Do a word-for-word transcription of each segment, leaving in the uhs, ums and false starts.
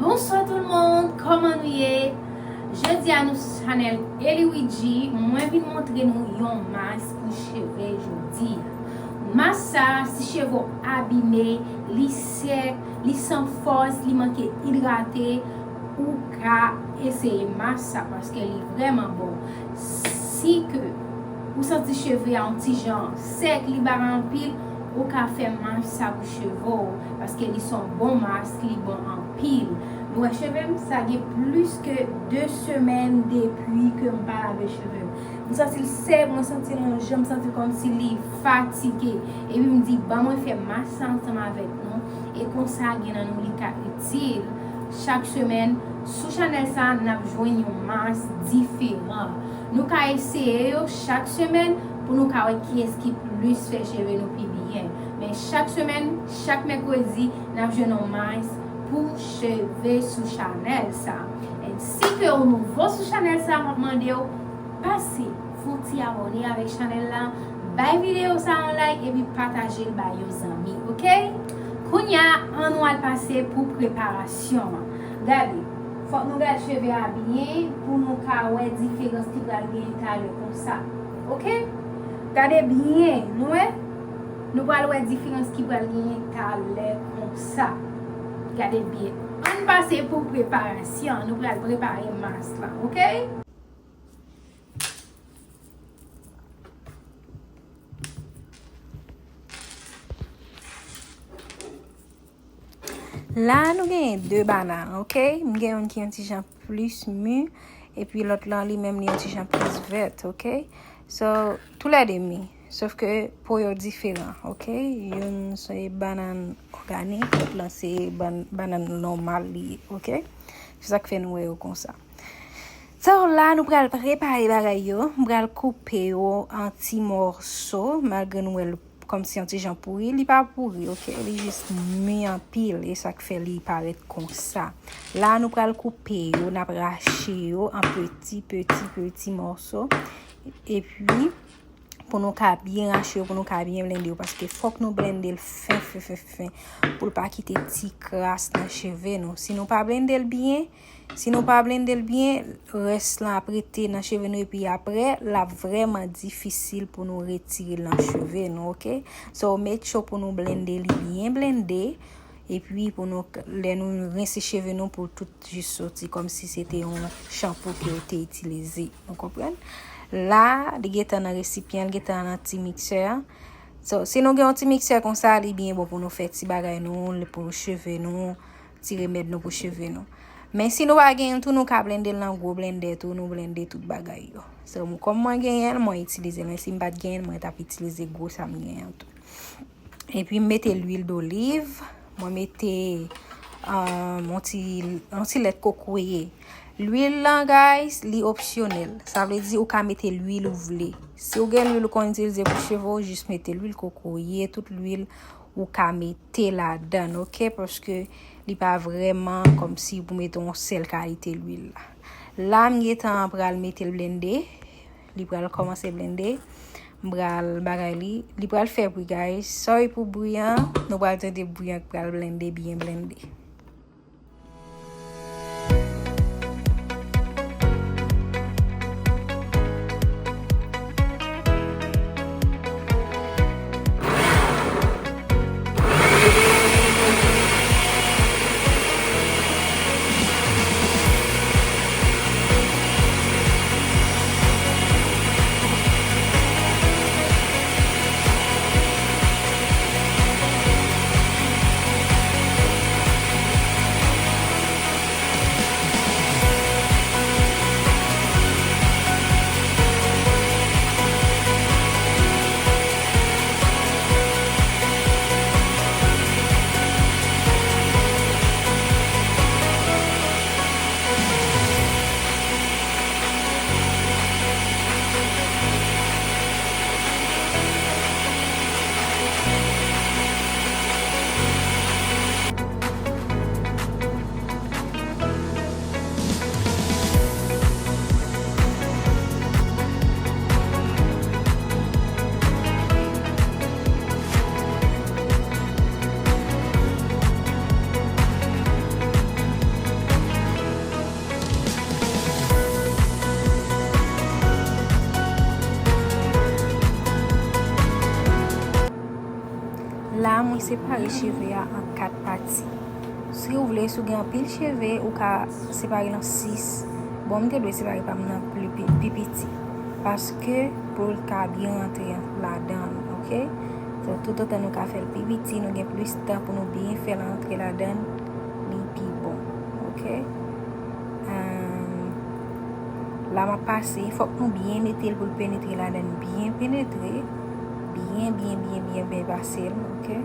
Bonswa tout moun, kòman nou ye? Jodi a nou sou chanèl Eli Widji, mwen vin montre nou yon mas pou cheve jodi a. Mas sa, si cheve w abime, li sèk, li san fòs, li manke idrate, ou ka eseye mas sa paske li vrèman bon. Si ke ou santi cheve a yon ti jan sèk, li bare anpil, ou ka fè mas sa pou cheve w, paske li se yon bon mas, li bon anpil. Nou wè cheve m, sa gen plis ke de semèn depi ke m pa lave cheve m. M santi l sèk, mwen santi l yon jan, m santi l kòmsi li fatige. Epi m di, ban mwen fè mas sa ansanm avèk nou. E konsa, gen nan nou li ka itil. Chak semèn, sou chanèl sa, n ap jwenn yon mas diferan. Nou ka eseye yo chak semèn pou nou ka wè kiyès ki plis fè cheve nou pi byen. Men chak semèn, chak mèkredi, n ap jwenn yon mas pou cheve sou chanèl sa. And si ke ou nouvo sou chanèl sa, m ap mande w, pase fè yon ti abòne avèk chanèl la, bay videyo sa yon like epi pataje l bay yon zanmi, oke? Kounye a, ann nou al pase pou preparasyon an. Gade, fòk nou gade cheve a byen pou nou ka wè diferans ki pral genyen talè konsa. Oke? Gade byen, nou wè? Nou pral wè diferans ki pral genyen talè konsa. Gade byen. Ann pase pou preparasyon. Nou pral prepare mas la, oke? La, nou genyen de banann, oke? M gen youn ki yon ti jan plis mi, epi lòt lan, li menm, li yon ti jan plis vèt, oke? So, toulède mi, sof ke po yo diferan, oke? Youn se banann òganik, lòt lan se ban-, banann nòmal li ye, oke? Se sa k fè nou wè yo konsa. So, la, nou pral prepare bagay yo. M pral koupe yo an ti mòso, malgre nou wè l kòmsi yon ti jan pouri. Li pa pouri, oke? Li jis mi anpil, e sa k fè li parèt konsa. La, nou pral koupe yo, n ap rache yo an peti, peti, peti mòso. Epi, pou nou ka byen rache yo, pou nou ka byen blende yo, paske fòk nou blende l fen, fen, fen, fen, pou l pa kite ti kras nan cheve nou. Si nou pa blende l byen, si nou pa blende l byen, rès lan ap rete nan cheve nou, epi apre, l ap vrèman difisil pou nou retire l nan cheve nou, oke? So, make sure pou nou blende li byen blende, epi pou nou, lè nou rense cheve nou, pou l tout jis soti kòmsi se te yon chanpou ke w te itilize. Nou konprann? La, li gentan nan resipyan, li gentan nan ti miksè a. So, si nou gen yon ti miksè konsa, li byen bon pou nou fè ti bagay nou, li pou cheve nou, ti remèd nou pou cheve nou. Men si nou pa genyen l tou, nou ka blende l nan gwo blendè tou, nou blende tout bagay yo. So, m-, kòm mwen genyen l, mwen itilize l. Men si m pa t genyen l, mwen t ap itilize gwo sa m genyen an tou. Epi m mete lwil doliv, mwen mete, um, yon ti, yon ti lèt kokoye. Lwil lan, guys, li opsyonèl. Sa vle di ou ka mete lwil ou vle. Si ou gen lwil ou konn itilize pou cheve w, jis mete lwil kokoye, tout lwil ou ka mete ladan, oke? Paske li pa vrèman kòmsi pou mete yon sèl kalite lwil la. La, m gentan pral mete l blende. Li pral kòmanse blende. M pral bagay li. Li pral fè bri, guys. Sorry pou bri an. Nou pral tande bri an k pral blende, byen blende. Separe cheve a an kat pati. Si w vle, si w gen anpil cheve, ou ka separe l an sis. Bon, m te dwe separe pa m nan pli pi, pi piti. Paske pou l ka byen rantre ladan l, oke? So, toutotan nou ka fè l pi piti, nou gen plis tan pou nou byen fè l rantre ladan l, li pi bon, oke? Ahn, la m ap pase, fòk nou byen mete l pou l penetre ladan l, byen penetre, byen, byen, byen, byen, byen pase l, oke?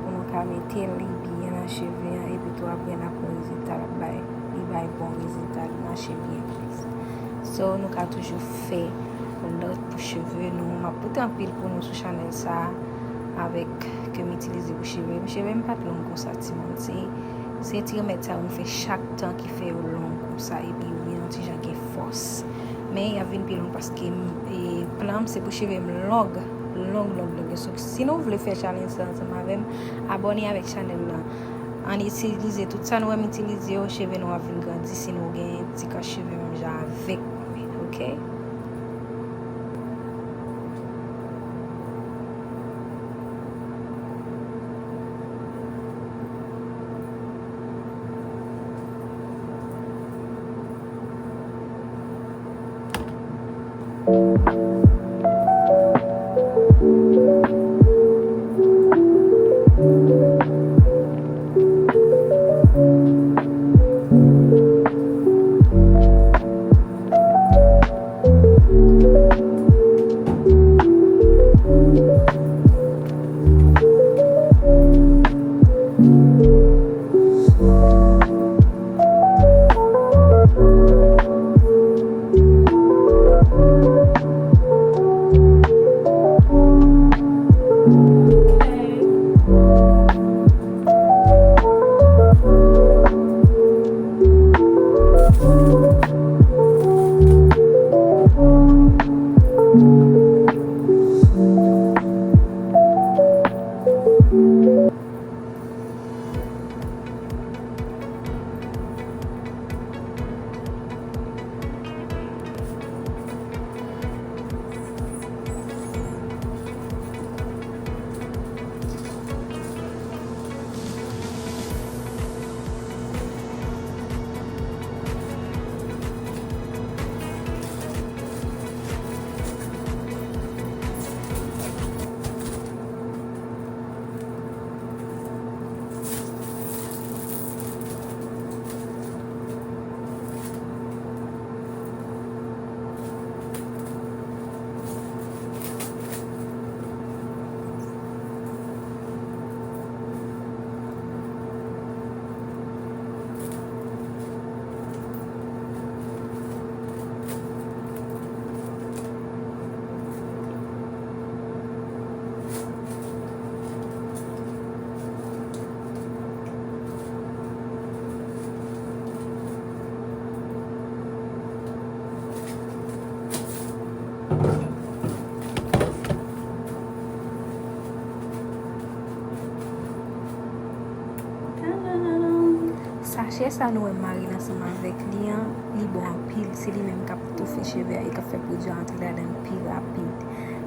Pou nou ka mete l, li byen nan cheve an, epi tou apre n ap wè rezilta l ap bay. Li bay bon rezilta, li mache byen. So, nou ka toujou fè lòt pou cheve nou. M ap pote anpil pou nou sou chanèl sa a, avèk ke m itilize pou cheve m. Cheve m pa t long konsa, timoun. Se, se ti remèd sa yo m fè chak tan ki fè yo long konsa, epi yo vin yon ti jan gen fòs. Men y ap vin pi long paske m, e, plan m se pou cheve m long, long, long, long. So, si nou vle fè challenge sa ansanm avè m, abòne avèk chanèl la. Ann itilize tout sa nou wè m itilize yo, cheve nou ap vin grandi si nou gen ti kach cheve menm jan avèk mwen, oke? Sachè sa nou wè m marye ansanm avèk li an, li bon anpil. Se li menm k ap toufe cheve a e k ap fè pwodui a antre ladan l pi rapid.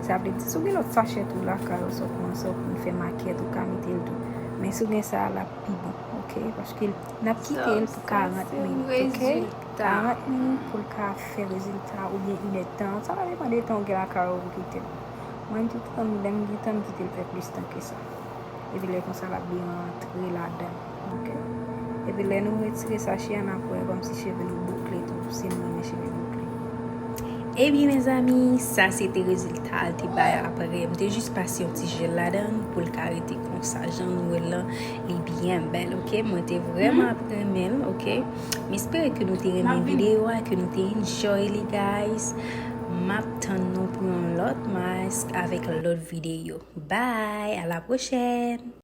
Sa vle di, si w gen lòt sachè tou lakay ou, sa w pran sa w konn fè makèt, ou ka mete l tou. Men si w gen sa a, l ap pi bon, oke? Paske n ap kite l pou karant minit, oke? Karant minit pou l ka fè rezilta oubyen inèdtan. Sa va depann de tan w gen lakay ou pou kite l. Mwen, m toujou tann, lè m gen tan, m kite l fè plis tan ke sa. Epi lè konsa, l ap byen rantre ladan l, oke? Epi lè nou retire sachè a, n ap wè kòmsi cheve nou boukle tou, si nou renmen cheve boukle. Ebyen, mezanmi, sa se te rezilta l te bay apre. M te jis pase yon ti jèl ladan l pou l ka rete konsa. Jan nou wè l lan, li byen bèl, oke? Mwen te vrèman ap renmen l, oke? M espere ke nou te renmen videyo a, ke nou te enjoy li, guys. M ap tann nou pou yon lòt mask avèk lòt videyo. Bye, à la prochaine!